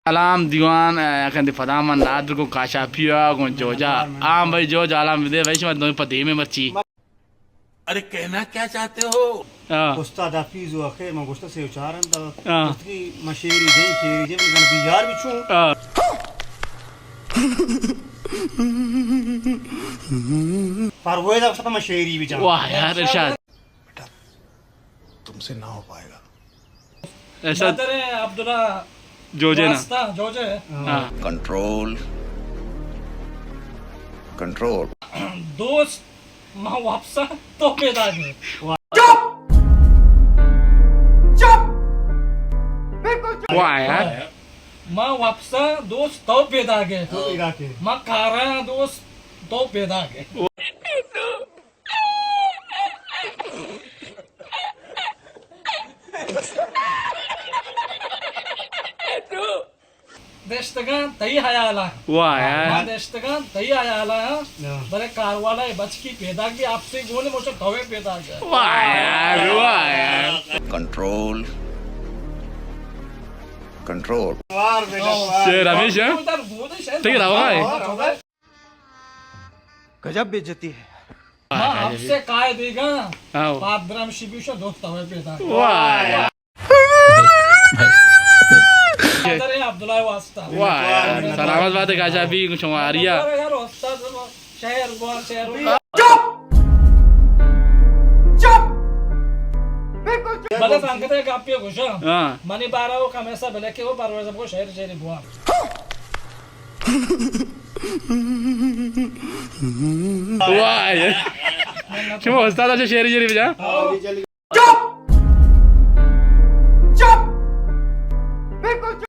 سلام دیوان، ء، کندی پدا من نادر گوں کاشاپی ء گوں جوجا۔ آ بھائی جوجا سلام بدے بھائی، شما دوئیں پہ دیم ء مرچی۔ ارے کہنا کیا چاہتے ہو؟ ہاں۔ استاد حفیظ و اخیر من گوشتا سے و چار انت۔ ہاں۔ گوشت کہ من شعری دیں، شعری دیں، من گن بیار بھی چون۔ ہاں۔ پرویز افسر من شعری بھی جان۔ واہ یار ارشاد۔ بیٹا، تم سے نہ ہو پائے گا۔ ایسا بدر عبداللہ جوجے نا۔ واسطہ جوجے۔ ہاں۔ Control, control. دوست، ما واپسا تو پیدا گئے۔ چپ! چپ! بالکل چپ! واہ یار۔ ما واپسا دوست تو پیدا گئے۔ تو پیدا گئے۔ ما کارا دوست تو پیدا گئے۔ دشتگاں تئی حیالا۔ واہ یار۔ ما دشتگاں تئی حیالا۔ ہاں۔ بلے کاروالا اے بچکی پیداک بھی آپ سے گونے موچا توے پیداک ہے۔ واہ یار، واہ یار۔ Control, control. شعر ہمیش ہے۔ تئی روگا ہے۔ گجب بے عزتی ہے۔ ما آپ سے کائے دیگا۔ ہاں۔ پادرام شبیشو دوست ہوئے پیدا۔ واہ یار۔ بدر عبداللہ واسطہ۔ واہ یار۔ سلامت بات ہے کاشاپی، شما آریا۔ یار استاد شعر گوان شعر۔ چپ! چپ! بالکل چپ! بلے سنگت ایک آپ گوشا۔ ہاں۔ منی بارا وہ کم ایسا بلے کہ وہ پرویز کو شعر شعر گوان۔ واہ یار۔ شما استاد اچھا شعر شعر بجا۔ ہاں۔ چپ! چپ! بالکل چپ!